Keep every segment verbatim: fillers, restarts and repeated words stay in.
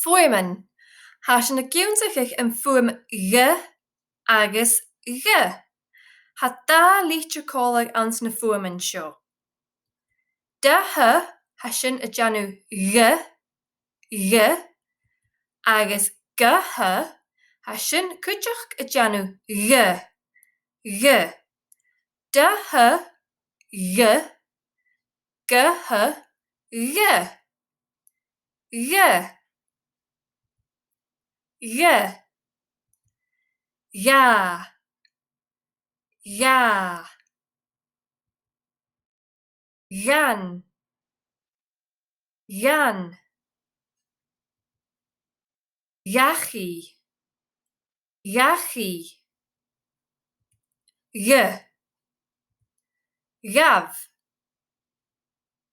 Fuaimean. Tha sinn ag ionnsachadh am fuaim gh agus gh. Tha dà litir còmhla anns na fuaimean seo. D h, tha sin a' dèanamh gh, gh, agus g h, tha sin cuideachd a' dèanamh gh, gh. D h, gh, g h, gh. Gh. Gh. Gha. Gha. Ghan. Ghan. Dhachaigh. Dhachaigh. Gh. Ghabh.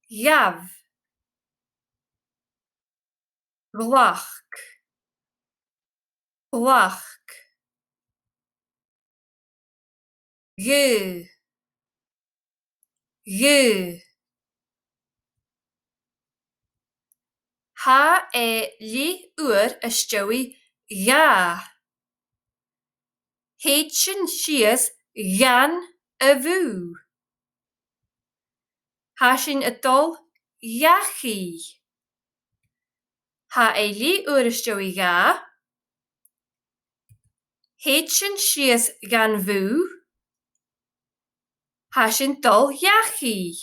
Ghabh. Ghlac. Ghlac. Gh. Gh. Tha e leth-uair às dèidh dhà. Thèid sinn sìos dhan a' bhùth. Tha sinn a' dol dhachaigh. Tha e leth-uair às dèidh dhà. Thèid sinn sìos dhan bhùth. Tha sinn a' dol dhachaigh.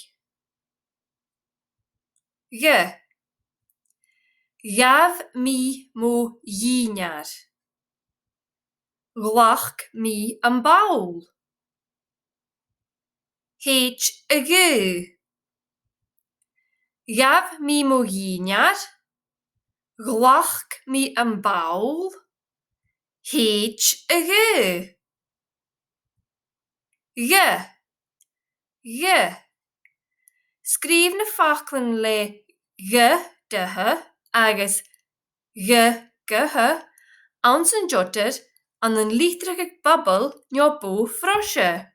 Gh. Ghabh mi mo dhìnnear. Ghlac mi am ball. Thèid a ghuth. Ghabh mi mo dhìnnear. Ghlac mi am ball. Thèid a ghuth. Gh. Gh. Sgrìobh na faclan le gh d h agus gh g h anns an jotter ann an litreachadh Baibhil no bogha-froise.